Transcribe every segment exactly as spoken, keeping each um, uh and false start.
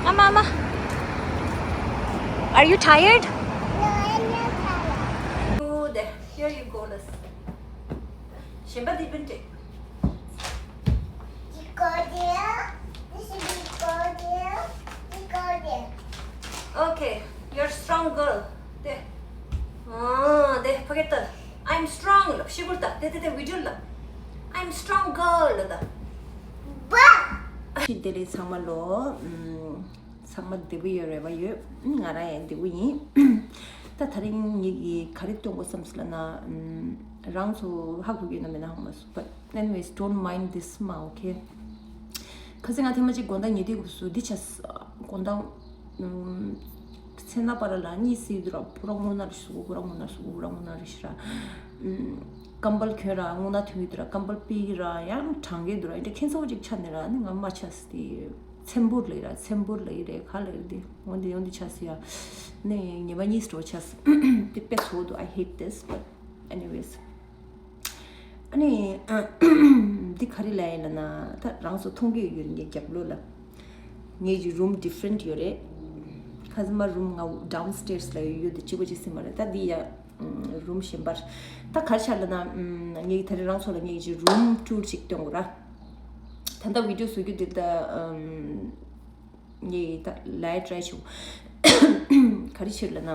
Ama, ama. Are you tired? No, I'm not tired. Good. Here you go, let's. Shimba dipin take. This is Victoria. Victoria. Okay, you're strong girl. There. Ah, there, forget that. I'm strong. Look, she will that. There, there, there, video la. I'm strong girl. That. Ba. ཤི་བདེ་ལེགས་ཚང་མ་ལོ། ཚང་མ་བདེ་པོ་ཡོད་རེད་པ། ཡོད། ང་རང་ཡང་བདེ་པོ་ཡིན། ད་དེ་རིང་ངེད་ཀྱིས་ག་རེ་སྟོན་དགོས་བསམ་སོང་ལབ་ན། རང་ཚོ་ཧ་གོ་གི་ཡོད་ན་མེད་ན་ཧ་གོ་མ་སོང་། But anyways, don't mind this མ། Okay. ཁ་སང་ང་ཐེངས་མ་གཅིག་དགོང་དག་ཉལ་དུས་སྐབས་སུ་འདི་བྱས། དགོང་དག་ཚེ་ན་པ་ར་ལ་གཉིད་སད་དུས་ར་པུ་ར་སྔུ་ན་རེ་ཞིག་པུ་ར་སྔུ་ན་རེ་ཞིག་པུ་ར་སྔུ་ན་རེ་ཞིག་ར། ཀམ་བལ་གྱོན་ར་སྔུ་ན་ཐོན་གྱི་འདུག་ར། ཀམ་བལ་པིག་ར་ཡང་གྲང་གི་འདུག་ར། ཨེ་འདྲ་ཁྱད་མཚར་པོ་ཅིག་ཆགས་ནས་ར། ཨ་ནི་ང་མ་ཆགས་ཏེ། ཚེམ་བུར་ལ་ཡིན་ར། ཚེམ་བུར་ལ་ཡིན་རེད། ག་ལ་ཡིན་རེད། འོན་ཏེ་འོན་ཏེ་ཆགས་སོང་ཡ། ནས་ཉི་མ་གཉིས་འགྲོ་ཆགས་སོང་། དེ་དཔེ་ཚོགས་འདུག I hate this, but anyways. ཨ་ནི་འདི་ག་རེ་ལབ་ཡིན་ལབ་ན། ད་རང་ཚོ་མཐོང་གི་ཡོད་རེད། ངའི་རྒྱབ་ལོགས་ལ་ངའི་གི་རུམ་ཌི་ཕ་རེན་ཊི་ཡོད་རེད། ཁ་སང་མ་རུམ་ང་ཌའུན་སི་ཊེར་སི་ལ་ཡོད་དེ་གཅིག་པ་གཅིག་སེ་མ་རེད། ད་འདི་ཡ་རུམ་གཞན་པར། ད་ག་རེ་ཆགས་ལབ་ན། ངའི་ད་རེས་རང་ཚོ་ལ་ངའི་གི་རུམ་ཊུར་ཅིག་སྟོན་དགོས་ར། ད་ལྟ་བི་ཌིའོ་བཟོ་རྒྱུ་འདི་ད། ངས་ད་ལའི་ཊི་རའི་བྱུང་། ག་རེ་བྱེད་ལབ་ན།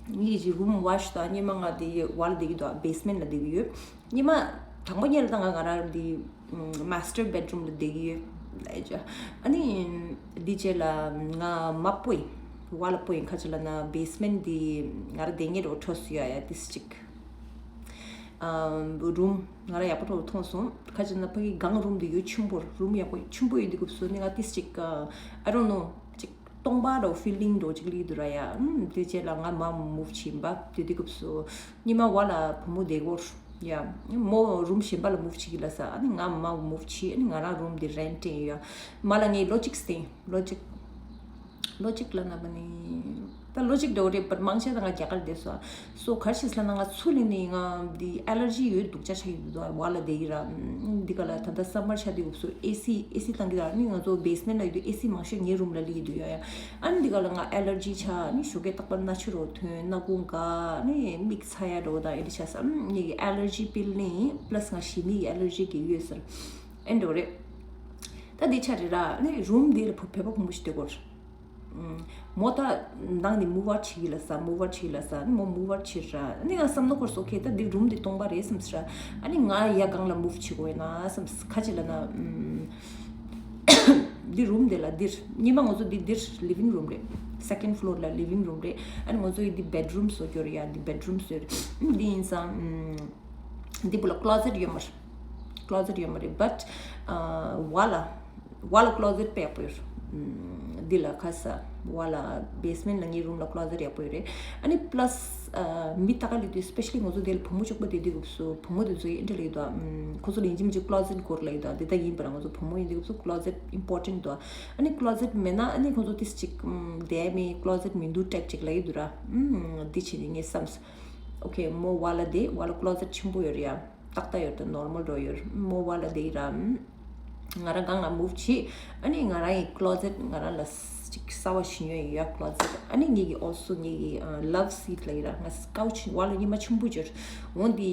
ངའི་རི་རུམ་ཝ་ཤི་དང་། སྔོན་མ་ང་དེ་ཝལ་བསྡད་ཀྱི་འདུག་བེ་སི་མེན་ཊི་ལ་བསྡད་ཀྱི་ཡོད། སྔོན་མ་དང་པོ་ཉིད་ལ་ད་ང་ང་རང་དེ་མ་སི་ཊར་བེ་ཌི་རུམ་ལ་བསྡད་ཀྱི་ཡོད། ཨ་ནི་དེ་རྗེས་ལ་ང་མ་སྤོ་ཡིན། ཝལ་སྤོ་ཡིན། ག་རེ་བྱེད་ལབ་ན་བེ་སི་མེན་ཊི་དེ་ང་རང་བསྡད་མཁན་འདྲ་བོ་འཕྲོད་སོང་ཡ། ཡ་ཏིས་ཅིག་རུམ་ང་རང་ཡག་པོ་འདྲ་བོ་མཐོང་སོང་། ག་རེ་བྱེད་ན་ཕ་གི་སྒང་རུམ་དེ་ཡོད་ཆེན་པོ། རུམ་ཡག་པོ་ཆེན་པོ་ཡོད་དུས་སྐབས་སུ་ནི་ང་ཏིས་ཅིག I don't know། ཅིག་སྟོང་པ་འདྲ་བོ་ཕི་ལིང་འདྲ་བོ་ཅིག་སླེབས་འདུག་ར་ཡ། ཨུམ། དེ་རྗེས་ལ་ང་མ་མུ་བྷི་བྱས་ཡིན་པ། དེ་དུས་སྐབས་སུ་སྔོན་མ་ཝལ་ལ་བུ་མོ་བསྡད་ཀྱི་ཡོད་རེད་ཡ། མོ་རུམ་གཞན་པ་ལ་མུ་བྷི་བྱེད་ཀྱི་ལབ་ས། ཨ་ནི་ང་མ་མུ་བྷི་བྱས། ཨ་ནི་ང་རང་རུམ་དེ་རེན་ཊི་ཡིན་ཡ། མ་ལ་ངས་ལོ་གཅིག་བསྡད་ཡིན། ལོ་གཅིག་ལོ་གཅིག་ལབ་ན་མ་ནི། ད་ལོ་གཅིག་འདྲ་བོ་རེད། བཊ་མང་ཆེ་ད་ང་རྒྱ་གར་བསྡད་སོང་། སོ་ག་རེ་བྱས་ལབ་ན་ང་ཚུར་སླེབས་ནས་ང་འདི་ཨེ་ལར་ཇི་ཡོད་སྡུག་ཅག་ཆགས་ཀྱི་འདུག་ཝལ་ལ་བསྡད་ཀྱི་ར། འདི་ག་ལ་ད་ལྟ་སམ་མར་ཆགས་དུས་སྐབས་སུ་ཨེ་སི་ཨེ་སི་བཏང་གི་ར། ནི་ང་ཚོ་བེ་སི་མེན་ཊི་ལ་ཡོད་དུས་ཨེ་སི་མང་ཤོས་ངའི་རུམ་ལ་སླེབས་ཀྱི་འདུག་ཡ་ཡ། ཨ་ནི་འདི་ག་ལ་ང་ཨེ་ལར་ཇི་ཆགས། ནི་ཞོགས་ཀས་རྟག་པར་སྣ་ཆུ་འདྲ་བོ་ཐོན། སྣ་ཁུང་འགག་ནི་མིག་ཚ་ཡ་འདྲ་བོ་དང་ཨེ་འདྲ་ཆགས་སོང་། ཨ་ནི་ངའི་གི་ཨེ་ལར་ཇི་པིལ་ནི་པ་ལ་སི་ང་ཞི་མི་གི་ཨེ་ལར་ཇི་གི་ཡོད་ཟེར། ཨེ་འདྲ་བོ་རེད། ད་འདི་ཆ་རེད་ར། ནི་རུམ་འདི་ལ་བོད་པ་བུ་མོ་ཞིག་བསྡད་ཀྱི་ཡོད་རེད། མོ་ད་ནང་ནས་མུ་ཝར་བྱེད་ཀྱི་ལབ་ས། མུ་ཝར་བྱེད་ཀྱི་ལབ་ས། ནི་མོ་མུ་ཝར་བྱེད་ར། ནི་ང་བསམ་བློ་འཁོར་སོང་། ཁེ་ད་འདི་རུམ་འདི་སྟོང་པ་རེད་བསམ་སོང་ར། ཨ་ནི་ང་ཡ་སྒང་ལ་མུ་བྷི་བྱེད་དགོས་ཡིན་ན་བསམ། ག་རེ་བྱེད་ལབ་ན། འདི་རུམ་འདི་ལ་འདིར་སྔོན་མ་ང་ཚོ་འདི་འདིར་ལི་ཝིང་རུམ་རེད། སེ་ཀེན་ཌི་ཕི་ལོར་ལ་ལི་ཝིང་རུམ་རེད། ཨ་ནི་ང་ཚོ་ཡི་འདི་བེ་ཌི་རུམ་བཟོ་རྒྱུ་རེད་ཡ། འདི་བེ་ཌི་རུམ་བཟོས་རེད། འདི་ཡིན་ཙང་། འདི་བུ་ལ་ཀློ་ཛེཊ་ཡོད་མ་རེད། ཀློ་ཛེཊ་ཡོད་མ་རེད། བཊ་ཝལ་ལ་ཝལ་ལ་ཀློ་ཛེཊ་དཔེ་ཡག་པོ་ཡོད་རེད། འདི་ལ་ཁ་ས་ཝལ་ལ་བེ་སི་མེན་ཊི་ལ་ངའི་རུམ་ལ་ཀློ་ཛེཊ་ཡག་པོ་ཡོད་རེད། ཨ་ནི་པ་ལ་སི་མི་ད་ག་སླེབས་དུས། སི་པེ་ཤ་ལི་ང་ཚོ་འདི་ལ་བུ་མོ་གཅིག་པོ་བསྡད་དུས་སྐབས་སུ་བུ་མོ་དེ་ཚོ་ཡི་ཨེ་འདྲ་ལབ་ཀྱི་འདུག་ཁོ་ཚོ་ལ་ཡིན་གཅིག་མིན་གཅིག་ཀློ་ཛེཊ་དགོས་རེད་ལབ་ཀྱི་འདུག་དེ་ད་ཡིན་པ་ར། ང་ཚོ་བུ་མོ་ཡིན་དུས་སྐབས་སུ་ཀློ་ཛེཊ་ཨིམ་པོར་ཊེན་ཊི་འདུག་ཨ་ནི་ཀློ་ཛེཊ་མེད་ན་ཨ་ནི་ཁོ་ཚོ་ཏིས་ཅིག་བསྡད་མེད། ཀློ་ཛེཊ་མི་འདུག་ཊེག་ཅིག་ལབ་ཀྱི་འདུག་ར། འདི་བྱས་ནས་ངས་བསམས། ཨོ་ཁེ། མོ་ཝལ་ལ་བསྡད། ཝལ་ལ་ཀློ་ཛེཊ་ཆེན་པོ་ཡོད་རེད་ཡ། ཏག་ཏག་ཡོད་རེད། ནོར་མལ་འདྲ་བོ་ཡོད་རེད། མོ་ཝལ་ལ་བསྡད་ཀྱི་ར། ང་རང་སྒང་ལ་མུ་བྷི་བྱས། ཨ་ནི་ང་རང་གི་ཀློ་ཛེཊ་ང་རང་ལ་ཅིག་གསར་པ་ཞིག་ཉོས་ཡོད་ཡ། ཀློ་ཛེཊ། ཨ་ནི་ངེད་ཀྱི་ཨོལ་སོ་ངེད་ཀྱི་ལབ་སི་ཊི་ལབ་ཀྱི་ར། ང་ཀའུ་ཆི་ཝལ་ལ་སྔོན་མ་ཆེན་པོ་ཅིག་ཡོད་རེད། འོ་འདི་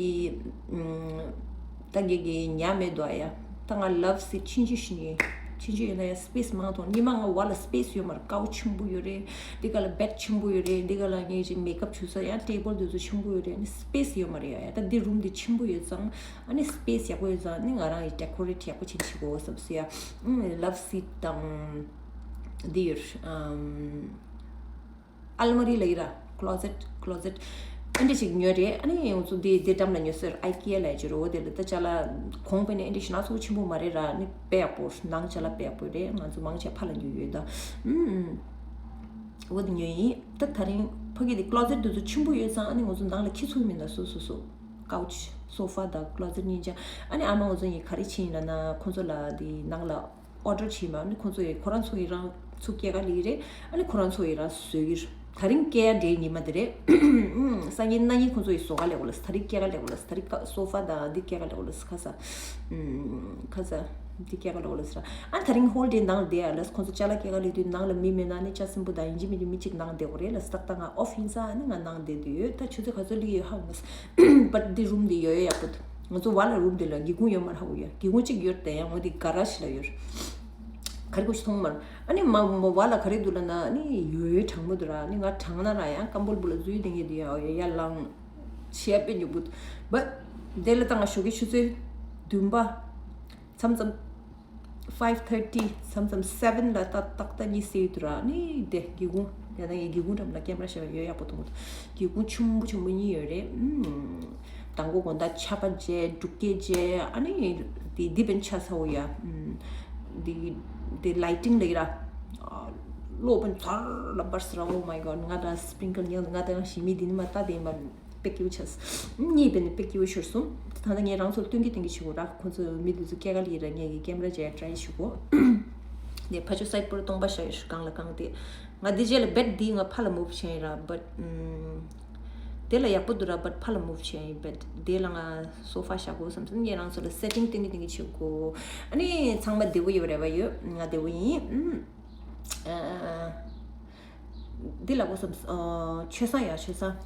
ད་ངེད་ཀྱི་ཉར་མེད་འདུག་ཡ། ད་ང་ལབ་སི་ཊི་ཆུང་ཆུང་ཞིག་ཉོས། ཆུང་ཆུང་ཡིན་ན་ཡང་སི་པེ་སི་མང་ཐོང་། སྔོན་མ་ང་ཝལ་ལ་སི་པེ་སི་ཡོད་མ་རེད། ཀའུ་ཆི་ཆེན་པོ་ཡོད་རེད། འདི་ག་ལ་བེཌ་ཆེན་པོ་ཡོད་རེད། འདི་ག་ལ་ངེད་ཀྱི་མེག་ཨབ་བྱེད་ས་ཡང་ཊེ་བལ་དེ་ཚོ་ཆེན་པོ་ཡོད་རེད། ཨ་ནི་སི་པེ་སི་ཡོད་མ་རེད་ཡ། ད་འདི་རུམ་འདི་ཆེན་པོ་ཡོད་ཙང་། ཨ་ནི་སི་པེ་སི་ཡག་པོ་ཡོད་ཙང་ནི་ང་རང་གི་ཌེ་ཀོ་རེཊ་ཡག་པོ་བྱེད་བྱེད་དགོས་བསམ་སོང་ཡ། ཨུམ། ལབ་སི་ཊི་དང་། འདི་ཡོད། ཨམ། ཨལ་མ་རི་ལབ་ཀྱི་ར། ཀློ་ཛེཊ། ཀློ་ཛེཊ། ཨེ་འདྲ་ཞིག་ཉོས་རེད། ཨ་ནི་ང་ཚོ་འདི་འདི་འགྲམ་ལ་ཉོས་སོང་། ཨའི་ཀི་ཡ་ལབ་ཀྱི་རེད། འོ་དེ་ལ་ད་ཅ་ལག་གོང་དཔེར་ན་ཨེ་འདྲ་ཞིག་སྣ་ཚོགས་ཆེན་པོ་མ་རེད་ར། ནི་དཔེ་ཡག་པོ། ནང་ཅ་ལག་དཔེ་ཡག་པོ་རེད། ང་ཚོ་མང་ཆེ་ཕར་ལ་ཉོས་ཡོད་ད། ཨུམ། འོ་དེ་ཉོས་ཡིན། ད་དེ་རིང་ཕ་གི་དེ་ཀློ་ཛེཊ་དེ་ཚོ་ཆེན་པོ་ཡོད་ཙང་ཨ་ནི་ང་ཚོ་ནང་ལ་འཁྱེར་ཚུགས་མིན་ད། སོ་སོ་སོ། ཀའུ་ཆི། སོ་ཕ་དང་ཀློ་ཛེཊ་གཉིས་ཆ། ཨ་ནི་ཨ་མ་ང་ཚོ་ཡིན་ག་རེ་བྱས་ཡིན་ལབ་ན། ཁོང་ཚོ་ལ་དེ་ནང་ལ་ཨོ་ཌར་བྱས་མ། ཨ་ནི་ཁོང་ཚོ་ཡི་ཁོ་རང་ཚོ་ཡི་རང་ཚུགས་སྐྱེལ་ག་ལི་རེད། ཨ་ནི་ཁོ་རང་ཚོ་ཡི་རང་བཟོས་ཀྱི་རེད། དེ་རིང་སྐྱེལ་ཡ་འདྲའི་ཉི་མ་དེ་རེད། སང་ཉིན་གནངས་ཉིན་ཁོང་ཚོ་ཡི་བཟོ་ག་ལེགས་པོ་ལ། དེ་རིང་སྐྱེལ་ག་ལེགས་པོ་ལ། དེ་རིང་ཀ་སོ་ཕ་དང་འདི་སྐྱེལ་ག་ལེགས་པོ་ལ། ཁ་ས། ཁ་ས། འདི་སྐྱེ་ག་ལོག་ལ་ཟེར། ཨ་ད་རིང་ཧོལ་ཌེ་ནང་ལ་བསྡད་ཡ་ལ། ཁོང་ཚོ་ཅ་ལག་སྐྱེ་ག་ལས་དུས་ནང་ལ་མི་མེད་ན་ནི་ཅ་སིམ་པོ་དང་ཡིན་གཅིག་མིན་གཅིག་མི་གཅིག་ནང་བསྡད་དགོས་རེད་ལ། སི་ཏག་ཏག་ང་ཨོ་ཕི་ཡིན་ས་ཨ་ནི་ང་ནང་བསྡད་དུས་ཡོད། ད་ཆུ་ཚོད་ག་ཚོད་སླེབས་ཡོད་ཧ་གོ་མ་སོང་། བཊ་འདི་རུམ་འདི་ཡོད་ཡོད་ཡག་པོ་འདུག་ང་ཚོ་བ་ལ་རུམ་འདི་ལ་སྒེའུ་ཁུང་ཡོད་མ་རེད་ཧ་གོ་ཡ། སྒེའུ་ཁུང་གཅིག་ཡོད་དེ་ཡང་ངོ་འདི་ག་ར་ཞིག་ལ་ཡོད། ག་རེ་གོ་ཞིག་མཐོང་མ་རེད། ཨ་ནི་མ་མ་བ་ལ་ག་རེ་འདུག་ལ་ན་ཨ་ནི་ཡོད་ཡོད་གྲང་མོ་འདུག་ར། ཨ་ནི་ང་གྲང་ན་ར་ཡང་ཀམ་བུལ་བུ་ལ་འཛུལ་བསྡད་མཁན་འདི་ཡ་ཡ་ལངས་ཤེས་པའི་མྱུ་གུ་འདུག་བཊ་དེ་ལ་ད་ང་ཞོགས་ཀའི་ཆུ་ཚོད་བདུན་པ་མཚམས་མཚམས། five thirty མཚམས་མཚམས་seven ལ་ཏག་ཏག་ཏག་གཉིད་སད་ཡོད་དུ་ར། ནི་དེ་སྒེའུ་ཁུང་ཡང་ན་ངའི་སྒེའུ་ཁུང་འགྲམ་ལ་ཀེམ་ར་ཤར་ཡོད་ཡག་པོ་མཐོང་གི་འདུག་སྒེའུ་ཁུང་ཆུང་མོ་ཆུང་མོ་གཉིས་ཡོད་རེད། ཨུམ། དང་པོ་དགོང་དག་ཆར་པ་བརྗེ་འབྲུག་སྐད་བརྗེ་ཨ་ནི་དེ་དེ་བན་ཆ་ཚ་བོ་ཡ། ཨུམ། དེ་དེ་ལའི་ཊིང་ལ་ཡིན་ར། གློག་བན་ཚར་ལ་འབར་སི་ར། Oh my god ང་ད་སི་པི་རིང་ཀལ་ཉལ་ང་ད་ཞི་མི་དེ་ནི་མ་ལྟ་དེ་མ། དཔེ་སྐྱིད་པོ་ཆགས། གཉིས་པ་ནི་དཔེ་སྐྱིད་པོ་ཤོར་སོང་། ད་ལྟ་ངས་རང་ཚོར་སྟོན་གི་སྟོན་གི་བྱེད་དགོས་ར། ཁོང་ཚོ་མི་དེ་ཚོ་སྐྱེ་ག་ལ་ཡིན་ར། ངས་ཀྱི་ཀེམ་ར་བྱས་ཊ་རའི་བྱེད་དགོས། ནས་ཕ་ཆོ་སའི་པོར་སྟོང་པ་ཤ་ཡོད་ཤུ་གང་ལ་གང་དེ། ང་འདི་རྗེས་ལ་བཊ་འདི་ང་ཕ་ལ་མུབ་བྱས་ཡིན་ར། བཊ་དེ་ལ་ཡག་པོ་འདུག་ར། བཊ་ཕ་ལ་མུབ་བྱས་ཡིན། བཊ་དེ་ལ་ང་སོ་ཕ་བཞག་དགོས་བསམ་སོང་། ངས་རང་ཚོ་ལ་སེ་ཊིང་སྟོན་གི་སྟོན་གི་བྱེད་དགོས། ཨ་ནི་ཚང་མ་བདེ་པོ་ཡོད་རེད་བ། ཡོད་ང་བདེ་པོ་ཡིན། འདི་ལ་གོ་སོང་། ཆོས་བཟང་ཡ་ཆོས་བཟང་།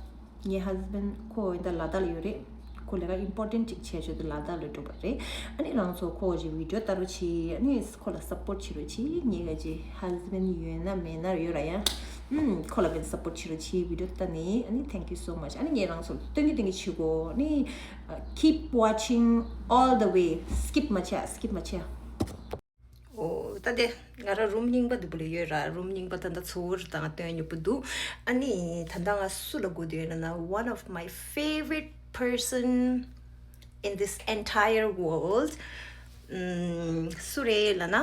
ངའི་ཧ་སི་བན་ཁོ་ཡིན་ད་ལ་དྭགས་ལ་ཡོད་རེད། ཁོ་ལས་ཀ་ཨིམ་པོར་ཊན་ཊི་ཅིག་བྱས་བྱས་ཏེ་ལ་དྭགས་ལ་འགྲོ་བ་རེད། ཨ་ནི་རང་ཚོ་ཁོ་ཅིག་བི་ཌི་ཡོ་ལྟ་རོགས་བྱེད། ཨ་ནི་ཁོ་ལ་སབ་པོར་ཊི་བྱེད་རོགས་བྱེད། ངའི་ག་ཅིག་ཧ་སི་བན་ཡོད་ན་མེད་ན་ཡོད་ར་ཡ། ཨུམ། ཁོ་ལ་བན་སབ་པོར་ཊི་བྱེད་རོགས་བྱེད། བི་ཌི་ཡོ་ལྟ་ནི། ཨ་ནི་thank you so much། ཨ་ནི་ངས་རང་ཚོ་སྟོན་གི་སྟོན་གི་བྱེད་དགོས། ཨ་ནི་keep watching all the way skip མ་བྱེད། skip མ་བྱེད། ཨོ། ད་དེ་ང་རང་རུམ་རྙིང་པ་འདི་བུ་ལ་ཡོད་ར། རུམ་རྙིང་པ་ད་ལྟ་ཚོ་བོར་དང་སྟོན་ཉོ་པོ་འདུག་ཨ་ནི་ད་ལྟ་ང་སུ་ལ་སྒུག་བསྡད་ཡོད་ན་ན། one of my favorite person in this entire world. ཨུམ། སུ་རེད་ལ་ན།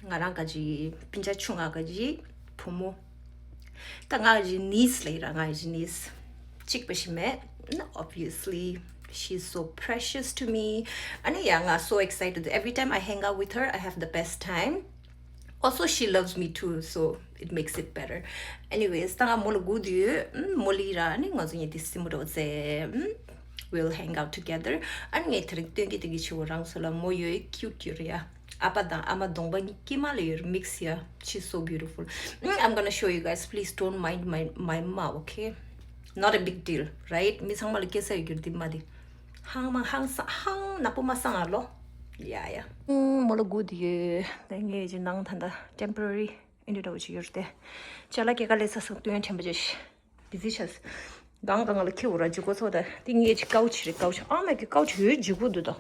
ང་རང་ག་ཅི་སྤུན་ཀྱག་ཆུང་ང་ག་ཅི་བུ་མོ། ད་ང་ཡི་ནིས་ལ་ཡིན་ར། ང་ཡི་ནིས་གཅིག་པ་ཞིག་མེད། Obviously she's so precious to me. ཨ་ནི་ཡ་ང་so excited. Every time I hang out with her, I have the best time. Also, she loves me too, so it makes it better. Anyways, ད་ང་མོ་ལ་སྒུག་དུས་མོ་ལི་ར། ཨ་ནི་ང་ཚོ་གཉིས་དེ་སི་མོ་རོ་ཙེ། We'll hang out together. ཨ་ནི་ངས་དེ་རིང་སྟོན་གི་སྟོན་གི་བྱེད་དགོས། རང་ཚོ་ལ་མོ་ཡོད་ཁྱུ་ཊི་ཡོད་རེད་ཡ། ཨ་ཕ་དང་ཨ་མ་གདོང་པ་གཉིས་དཀྱིལ་མ་ལ་ཡོད། Mix ཡ། She's so beautiful. Mm, I'm gonna show you guys. Please don't mind my my mouth, okay? Not a big deal, right? མི་ཚང་མ་ལ་སྐྱེ་ས་ཡོད་རྒྱུ་རེད་འདི་མ་དེ། ཧང་མ་ཧང་ས་ཧང་ནག་པོ་མ་སང་ཨ་ལོ། ཡ་ཡ། ཨུམ། མོ་ལ་སྒུག་དུས་ཡོད། ད་ངས་ཅི་ནང་ད་ལྟ་ཊེམ་པོ་ར་རི་ཨིན་དྲ་འདྲ་བོ་ཅིག་ཡོད་རེད་དེ། ཅ་ལག་སྐྱེ་ག་ལས་ས་སང་སྟོན་ཡ་དྲན་པ་ཅིག་བི་ཟི་ཆགས། གང་གང་ལ་ཁྱེར་འོ་ར་ཇི་གོ་ཚོ་ད། དེ་ངས་ཅི་ཀའུ་ཆི་རེད། ཀའུ་ཆི། ཨ་མ་གི་ཀའུ་ཆི་ཡོད་ཇི་གོ་འདུག་ད།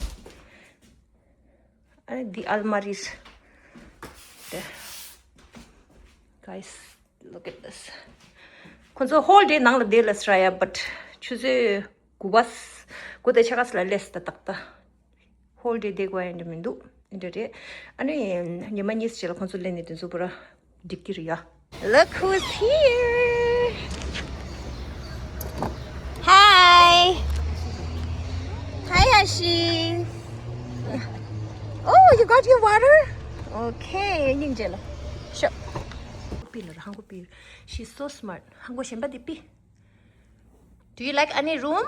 ཨ་ནི་འདི་ཨལ་མ་རི་རེད། Guys, look at this. ཁོ་ཚོ་ཧོལ་ཌེ་ནང་ལ་བསྡད་ལ་སྲ་ཡ། བཊ་ཆུ་ཚོད་དགུ་པ་དགུ་དང་ཕྱེད་ཀ་ལ་སླེབས་ད་ཏག་ཏག་ཧོལ་ཌེ་བསྡད་དགོས་ཡ་འདྲ་མི་འདུག་འདི་འདྲ་རེད། ཨ་ནི་ཉི་མ་གཉིས་རྗེས་ལ་ཁོ་ཚོ་སླེབས་ནས་དེ་ཚོ་པུ་ར་འགྲིག་གི་རེད་ཡ། Look who's here. Hi. Hi, Ashi. Oh, you got your water? Okay, ཡིན་རྗེས་ལ། ཤོ། པི་ལ་ར་ཧང་གོ་པི། She's so smart. ཧང་གོ་གཞན་པ་དེ་པི། Do you like any room?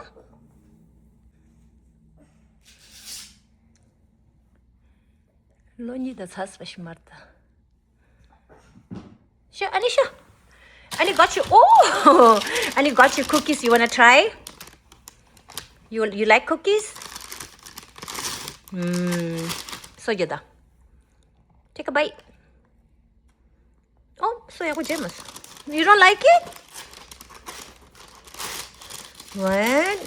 ལོ་གཉིས་དང་ཚ་སི་པ་ཞིག་མར་ད། ཤོ། ཨ་ནི་ཤོ། ཨ་ནི་got you. Oh! ཨ་ནི་got you cookies. You wanna try? You, you like cookies? ཨུམ། སོ་རྒྱ་ད། Take a bite. Oh, སོ་ཡག་པོ་བྱས་མ་སོང་། You don't like it? What?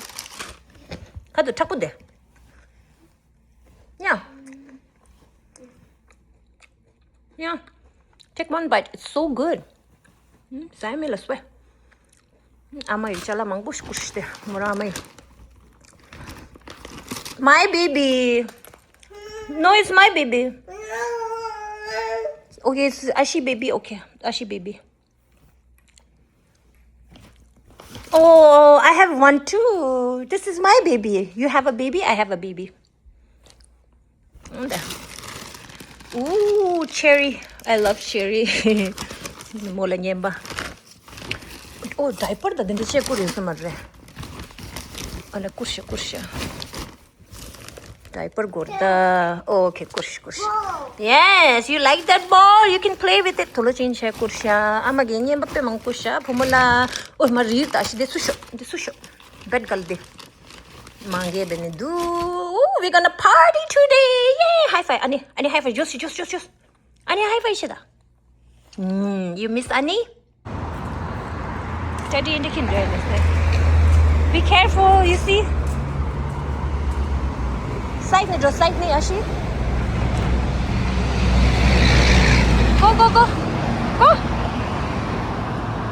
ཁ་དུ་མཁྲེགས་པོ་དེ། Yeah. Yeah. Take one bite. It's so good. ཟ་ཡ་མེད་ལ་སོ། ཨ་མ་ཡི་ཅ་ལག་མང་པོ་ཞིག་བསྐུར་ཤི་སྟེ་མོ་རང་ཨ་མ་ཡི། My baby. No, it's my baby. Okay, it's Ashi baby. Okay, Ashi baby. Oh, I have one too. This is my baby. You have a baby, I have a baby. Ooh, cherry. I love cherry. མོ་ལ་ཉན་པ། ཨོ། ཌའི་པར་དང་དེ་འདྲ་བྱས་བསྐུར་ཡོད་ས་མ་རེད། ཨ་ལ་བསྐུར་ཤག་བསྐུར་ཤག་ཌའི་པར་སྒོར་ད། ཨོ་ཁེ་བསྐུར་ཤི་བསྐུར་ཤི། Yes, you like that ball? You can play with it. ཐོ་ལོ་ཅིན་ཆེ་བསྐུར་ཤ། ཨ་མ་གི་ཉན་པ་པེ་མང་བསྐུར་ཤ། བུ་མོ་ལ། ཨོ་མ་རིལ་ད་ཤི། དེ་སུ་ཤོག་དེ་སུ་ཤོག་བེད་གལ་དེ། མང་གེ་བེ་ནི་དུ། Ooh, we're gonna party today. Yay! High five. ཨ་ནི་ཨ་ནི་high five. ཇོས་ཇོས་ཇོས་ཇོས། ཨ་ནི་high five་ཤི་ད། Mm, you miss Ani? Study in the kindergarten. Be careful, you see? Side ni, draw side ni, Ashi. Go, go, go. Go.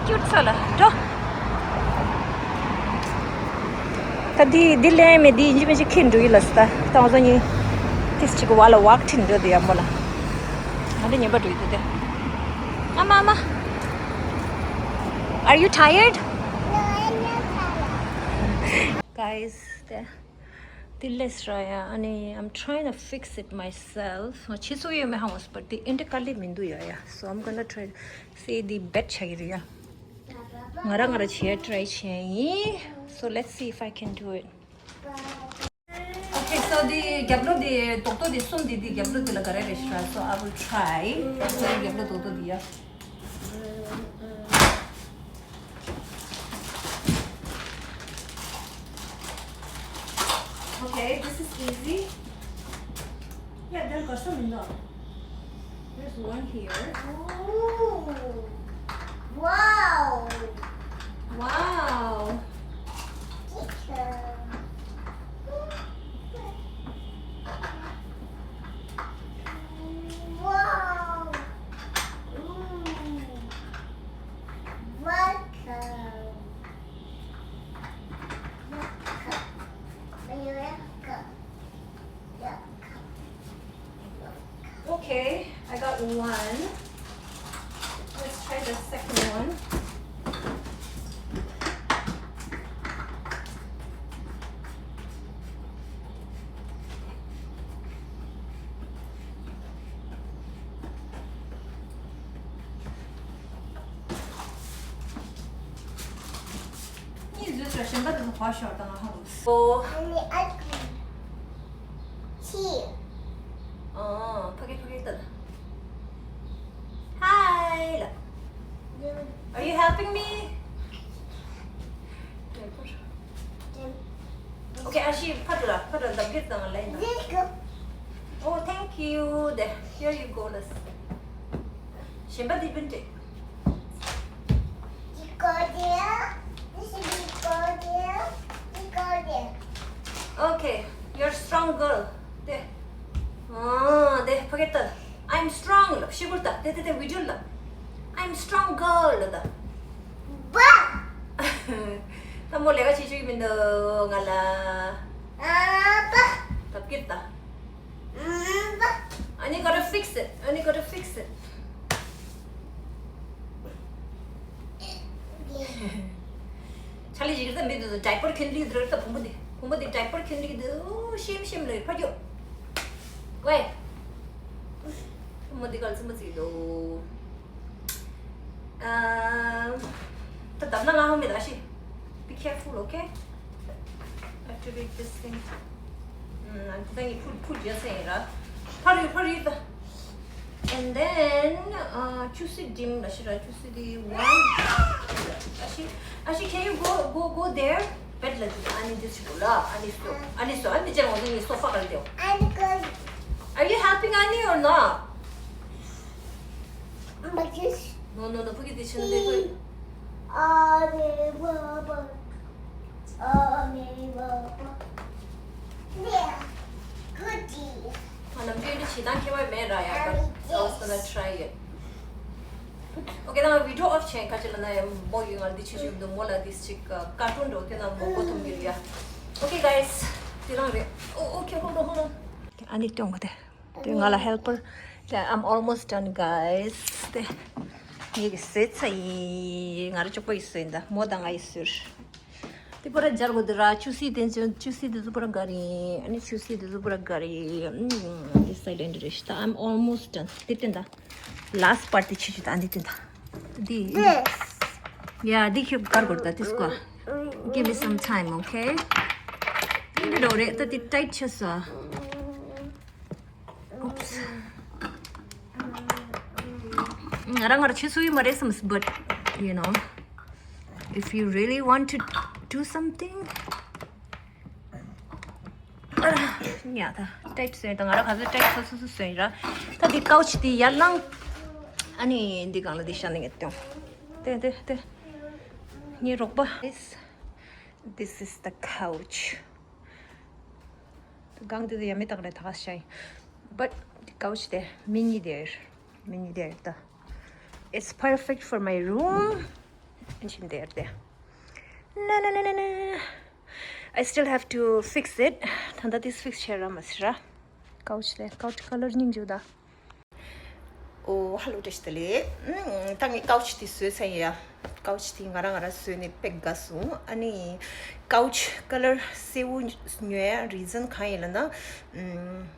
Cute sala. Draw. ད་འདི་འདི་ལེན་མེད། འདི་ཡིན་གཅིག་མིན་གཅིག་ཁྱེར་འགྲོ་ཡི་ལ་སི་ད། ད་ང་ཚོ་གཉིས་ཏིས་གཅིག་གི་བ་ལ་ཝག་ཁྲིད་འགྲོ་དུ་ཡ་མོ་ལ། ང་འདི་ཉན་པ་འགྲོ་ཡི་དུ་དེ། ཨ་མ་ཨ་མ། Are you tired? Guys, དེ་འདི་ལས་ར་ཡ། ཨ་ནི་I'm trying to fix it myself. ང་ཆེ་སོ་ཡོད་མེད་ཧ་མ་སི་པར་དེ་ཨིན་དྲ་ཀ་ལི་མི་འདུག་ཡ་ཡ། So I'm gonna try. See, the bed ཆགས་ཀྱི་རེད་ཡ། ང་རང་ང་རང་བྱེད་ཊ་རའི་བྱས་ཡིན། So let's see if I can do it. Okay, so the རྒྱབ་ལོགས་དེ་རྡོག་རྡོག་དེ་གསུམ་དེ་དེ་རྒྱབ་ལོགས་དེ་ལ་ག་རེ་རེད་ཤག So I will try. So རྒྱབ་ལོགས་རྡོག་རྡོག་དེ་ཡ། Okay, this is easy. Yeah, then got some in the. There's one here. Ooh. Wow. Wow. Teacher. Wow. Ooh. Welcome. Welcome. Welcome. Okay, I got one. Let's try the second one. གཉིས་བཟོས་ཚར། གཞན་པ་དེ་ཚོ་བ་ཤོར་དང་ཧ་རུ། ཨོ། ཕ་གི་ཕ་གི་ལྟ། Hi ལ། Are you helping me? Okay, ཨ་ཤི་ཕ་དྲུ་ལ་ཕ་དྲུ་ལ་འདབ་ཀྱི་དང་ལེན་དང་། Oh, thank you. There, here you go, let's. གཞན་པ་འདི་བུན་ཏེ། Okay, you're strong girl. དེ། ཨ། དེ་ཕ་གི་ལྟ། I'm strong ལབ། ཤི་བུར་ལྟ། དེ་དེ་དེ་བི་ཌི་ཡོ་ལ། I'm strong girl ལབ་ད། བ། ད་མོ་ལས་ཀ་བྱེད་ཆོག་གི་མི་འདུག་ང་ལ། ཨ་བ། འདབ་ཀྱི་ལྟ། ཨ་བ། Ani gotta fix it. Ani gotta fix it. ཆ་ལི་ཞིག་རེད་ད། མི་འདུག་ཌའི་པར་གྱོན་ལི་འདུག་རེད་ད། བུ་མོ་འདི་བུ་མོ་འདི་ཌའི་པར་གྱོན་ལི་འདུག་ཤེམ་ཤེམ་ལ་ཕ་གྱོ། ཝེ། བུ་མོ་འདི་ག་ལ་ཚིམ་པ་ཚིག་འདུག་ཨ། ད་བརྡབ་ན་ང་ཧོ་མེད་ད་ཤི། Be careful, okay? Activate this thing. ཨ། འདི་ད་ངས་ཕུ་ཕུ་རྒྱག་ས་ཡིན་ར། ཕར་རི་ཕར་རི་ད། And then, uh, juicy dim ལ་ཤི་ར། Juicy dim one. ཨ་ཤི། ཨ་ཤི། Can you go, go, go there? Bed ལ་འཇུག་ཨ་ནི་འདི་ཞིག་གོ་ལ། ཨ་ནི་སོ། ཨ་ནི་སོ། ཨ་ནི་ཅན་འོ་ནི་སོ་ཕ་གར་དེའོ། Are you helping Ani or not? No, no, no. ཕ་གི་འདི་ཆེན་འདི་ཁོ། ཨ་ནམ་རྒྱུན་འདི་བྱེད་སྟངས་ཁྱད་པར་མེད་ར་ཡ། But I was gonna try it. Okay, ད་ང་video off བྱས། ཁ་ཅིག་ལ་ན་ཡ་མོ་ཡོད། ང་འདི་ཆེ་ཆེ་འདུག་མོ་ལ་འདི་ཅིག་ཀར་ཊུན་འགྲོ་དེ་ན་མོ་གོ་ཐུབ་ཀྱི་རེད་ཡ། Okay, guys, དེ་རང་རེད། Oh, okay, hold on, hold on. ཨ་ནི་སྟོན་གོ་དེ། དེ་ང་ལ་helper. དེ་I'm almost done, guys. དེ་ངེད་ཀྱི་བཟོས་ཚར་ཡིན། ང་རང་གཅིག་པོ་ཡི་བཟོས་ཡིན་ད། མོ་དང་ང་ཡི་བཟོས། དེ་པོ་ར་སྦྱར་དགོས་དེ་ར། ཆུ་སི་དེ་ཆུ་སི་དེ་ཚོ་པོ་ར་དགའ་རེད། ཨ་ནི་ཆུ་སི་དེ་ཚོ་པོ་ར་དགའ་རེད། ཨམ། དེ་silent རེད་ཤག་ད་I'm almost done. དེ་བསྟན་ད། Last part དེ་ཆུ་ཆུ་ད་འདི་བསྟན་ད། འདི། This. Yeah, འདི་ཁྱོད་དགར་དགོས་ད། དེ་སྐོར། Give me some time, okay? དེ་འདྲ་རེད། ད་དེ་tight ཆགས་སོང་། ང་རང་ང་རང་ཆུ་ཚོད་ཡིན་མ་རེད་བསམ། But you know, if you really want to do something, yeah, the type སོན་དང་ང་རང་ག་ཚོད་type སོ་སོ་སོ་སོན་ར། ད་འདི་couch དེ་ཡར་ལངས། ཨ་ནི་འདི་སྒང་ལ་འདི་ཤ་ནི་ངེད་དོན། དེ་དེ་དེ། ངའི་རོགས་པ། This is the couch. སྒང་དེ་དུ་ཡ་མེད་དང་རེད་ད་ག་ཤ་ཡིན། But the couch དེ་མི་གཉིས་དེར། མི་གཉིས་དེར་ད། It's perfect for my room. ཨན་ཆིན་དེར་དེ། ན་ན་ན་ན་ན། I still have to fix it. ད་ལྟ་this fix བྱས་ར་མ་སི་ར། couch དེ་couch color སྙིང་རྗེ་ད། ཨོ་ཧ་ལོ་བཀྲ་ཤིས་བདེ་ལེགས། ཨུམ། ད་ངས་couch དེ་བཟོས་ཚར་ཡིན་ཡ། couch དེ་ང་རང་ང་རང་བཟོས་ནས་དཔེ་དགའ་སོང་། ཨ་ནི་couch color སེར་པོ་ཉོ་ཡ་reason གང་ཡིན་ལབ་ན། ཨུམ།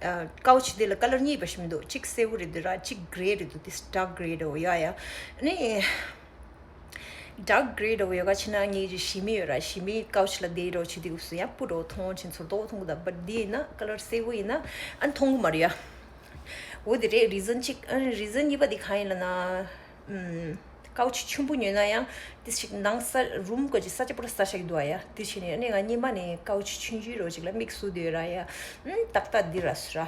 ཨ། couch དེ་ལ་color གཉིས་པ་ཞིག་མི་འདུག་གཅིག་སེར་པོ་རེད་འདུག་ར། གཅིག་grey རེད་འདུག this dark grey འདྲ་བོ་ཡོད་ཡ། ཨ་ནི། dark grey འདྲ་བོ་ཡོད་ག་ཕྱིན་ན་ངའི་ཞི་མི་ཡོད་ར། ཞི་མི་couch ལ་བསྡད་རོགས་བྱེད་དུས་སུ་ཡང་སྤུ་འདྲ་བོ་མཐོང་ཕྱིན་ཚོར་མདོག་མཐོང་གི་ད། but འདི་ཡིན་ན་color སེར་པོ་ཡིན་ན་ཨ་མཐོང་གི་མ་རེད་ཡ། འོ་དེ་རེད་reason གཅིག་ཨ་reason གཉིས་པ་དེ་གང་ཡིན་ལབ་ན། ཨུམ། couch ཆེན་པོ་ཉོས་ན་ཡང་དེ་ཞིག་ནང་ས་room ག་ཅིག་ས་ཆ་པུ་ར་ས་ཆ་གི་འདུག་ཨ་ཡ། དེ་བྱས་ནས་ཨ་ནི་ང་སྔོན་མ་ནས་couch ཆུང་ཆུང་རོ་ཅིག་ལ་དམིགས་སུ་བསྡད་ར་ཡ། ཨུམ། ཏག་ཏག་འདི་ར་སུ་ར།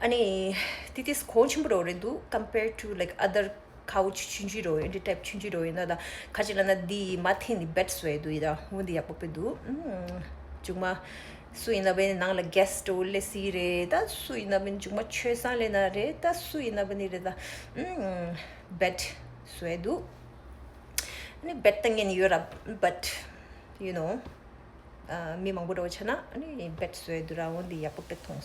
ཨ་ནི་དེ་དེ་གོང་ཆེན་པོ་རོ་རེད་འདུག compared to like other couch ཆུང་ཆུང་རོ་ཡིན། འདི་type ཆུང་ཆུང་རོ་ཡིན་ན་ད་ག་ཅིག་ལབ་ན་འདི་མ་འཐེན་ནི་bed བཟོས་འདུག་ཡ། ད་འོ་འདི་ཡག་པོ་དཔེ་འདུག་ཨུམ། མཇུག་མ་སུ་ཡིན་ན་བས་ནང་ལ་guest འདྲ་བོ་སླེབས་སྲིད་རེད། ད་སུ་ཡིན་ན་བས་མཇུག་མ་ཆོས་བཟང་སླེབས་ན་རེད། ད་སུ་ཡིན་ན་བས་ནི་རེད་ད། ཨུམ། bed བཟོས་འདུག་ཨ་ནི་bed ད་ངས་ནི་ཡོད་ར། but you know, ཨ། མི་མང་པོ་འདྲ་བོ་ཆ་ན་ཨ་ནི་bed བཟོས་འདུག་ར། འོ་འདི་ཡག་པོ་དཔེ་མཐོང་།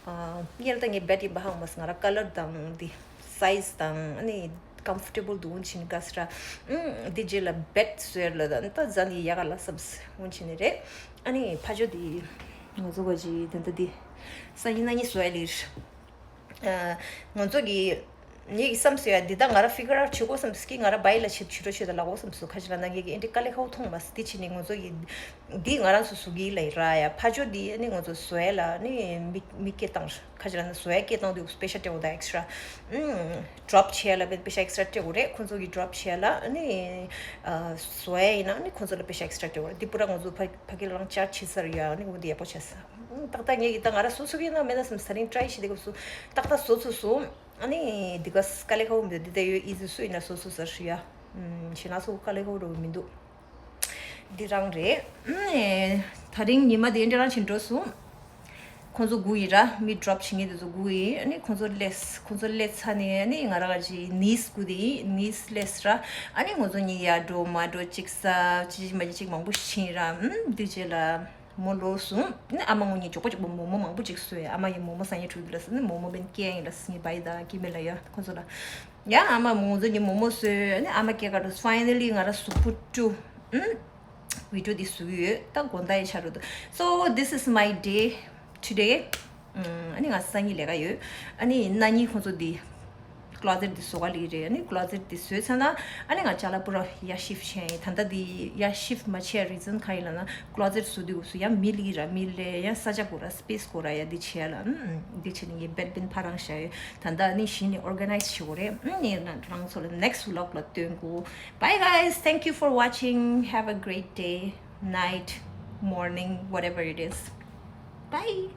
ཨ། སྔོན་ལ་ད་ངས་bed ཡིན་པ་ཧ་གོ་མ་སོང་། ང་ར་color དང་འདི་size དང་ཨ་ནི་comfortable འདུག་འོན་ཆིན་ག་སི་ར། ཨུམ། འདི་རྗེས་ལ་bed བཟོས་ལ་ད་ད་ཛ་ནི་ཡག་ག་ལ་བསམ་སི་འོན་ཆིན་ནི་རེད། ཨ་ནི་ཕ་ཇོ་འདི་ང་ཚོ་ག་ཅི་ད་ལྟ་འདི་སང་ཉིན་གནངས་ཉིན་བཟོ་ཡ་ལིར། ཨ། ང་ཚོ་གི་ངེད་ཀྱི་བསམ་སོ་ཡ་འདི་ད་ང་ར་figure out བྱེད་དགོས་བསམ་སོ་ཀི། ང་ར་བའི་ལ་ཆེད་ཆུ་རོ་ཆེད་ད་ལ་གོ་བསམ་སོ། ཁ་ཅིག་ལ་ན་ངེད་ཀྱི་ཨེ་འདྲི་དཀའ་ལས་ཁག་པོ་མཐོང་མ་སོང་། དེ་ཕྱིན་ནས་ང་ཚོ་གི་འདི་ང་རང་ཚོ་བཟོ་གི་ལ་ཡི་ར་ཡ། ཕ་ཇོ་འདི་ནི་ང་ཚོ་བཟོ་ཡ་ལ་ནི་མི་མི་སྐད་བཏང་། ཁ་ཅིག་ལ་ན་བཟོ་ཡ་སྐད་བཏང་དུས་པེ་ཤ་སྤྲད་འོ་ད་extra ཨུམ། drop བྱེད་ཡ་ལ་པེ་ཤ་extra སྤྲད་དགོས་རེད། ཁོང་ཚོ་གི་drop བྱེད་ཡ་ལ་ནི་ཨ། བཟོ་ཡ་ཡིན་ན་ནི་ཁོང་ཚོ་ལ་པེ་ཤ་extra སྤྲད་དགོས་རེད། འདི་པུ་ར་ང་ཚོ་ཕ་ཕ་གི་ལ་རང་charge བྱེད་ས་རེད་ཡ། ནི་ང་འདི་ཡག་པོ་བྱས་ས། ཏག་ཏག་ངས་ཀྱི་ད་ང་ར་སོ་སོ་གི་ན་མེད་ན་བསམ་ས་རིང་try བྱེད་དེ་སྐབས་སུ་ཏག་ཏག་བཟོ་ཚུལ་སོང་། ཨ་ནི་འདི་ག་དཀའ་ལས་ཁག་པོ་མི་འདུག་འདི་ད་ཡོད་easy སུ་ཡིན་ན་བཟོ་ཚུལ་ཟེར་ཞུ་ཡ། ཞེ་ན་སོ་དཀའ་ལས་ཁག་པོ་འགྲོ་གི་མི་འདུག་འདི་རང་རེད། ད་རིང་ཉི་མ་དེ་འདྲ་རང་ཕྱིན་འགྲོ་སོང་། ཁོང་ཚོ་སྒུག་ཡིན་ར། མི་drop བྱེད་མཁན་དེ་ཚོ་སྒུག་ཡིན། ཨ་ནི་ཁོང་ཚོ་སླེབས། ཁོང་ཚོ་སླེབས་ཚར་ནས་ཨ་ནི་ང་རང་ག་ཅི་niece སྒུག་དེ་ཡིན། niece སླེབས་ར། ཨ་ནི་ང་ཚོ་གཉིས་ཡར་འགྲོ་མར་འགྲོ་ཅིག་ཟ་ཅི་མ་ཅི་ཅིག་མང་པོ་ཕྱིན་ར། འདི་རྗེས་ལ། མོ་ལོག་སོང་། ཨ་ནི་ཨ་མ་ངོ་གཉིས་མགྱོགས་པོ་མགྱོགས་པོ་མོ་མོ་མང་པོ་ཅིག་བཟོས། ཨ་མ་ཡིས་མོ་མོ་སང་ཉིན་འགྲོ་གི་ལ་ཟེར་ནས་མོ་མོ་བན་སྐྱེལ་ཡིན་ལ་ཟེར་ནས་བའི་དང་ཀི་མེ་ལ་ཡ་ཁོང་ཚོ་ལ། ཡ་ཨ་མ་མོ་ཚོ་གཉིས་མོ་མོ་བཟོས། ཨ་ནི་ཨ་མ་སྐྱེལ་ག་འགྲོ། finally ང་ར་གཟུགས་པོ་བཀྲུས། ཨུམ། video འདི་བཟོ་གི་ཡོད། ད་དགོང་དག་ཡི་ཆ་རུ་འདུག so this is my day today. ཨུམ། ཨ་ནི་ང་སང་ཉིན་ལས་ཀ་ཡོད། ཨ་ནི་གནངས་ཉིན་ཁོང་ཚོ་འདི། closet འདི་བཟོ་ག་ལི་རེད། ཨ་ནི་closet འདི་བཟོས་ཚར་ན་ཨ་ནི་ང་ཅ་ལག་པུ་ར་ཡར་shift བྱས་ཡིན། ད་ལྟ་འདི་ཡར་shift མ་བྱས་reason ག་ཡིན་ལབ་ན་closet བཟོ་དུས་སྐབས་སུ་ཡང་མི་ལི་ར་མི་ལས་ཡང་ས་ཆ་དགོས་ར་space དགོས་ར་ཡ་འདི་བྱས་ལ། ཨུམ། འདི་བྱས་ནས་ངས་bed bin ཕ་རང་བཞག་ཡོད། ད་ལྟ་ཨ་ནི་གཞི་ནས་organize བྱེད་དགོས་རེད། ཨུམ། ངས་ན་རང་ཚོ་ལ་next vlog ལ་སྟོན་དགོས། Bye guys, thank you for watching. Have a great day, night, morning, whatever it is. Bye.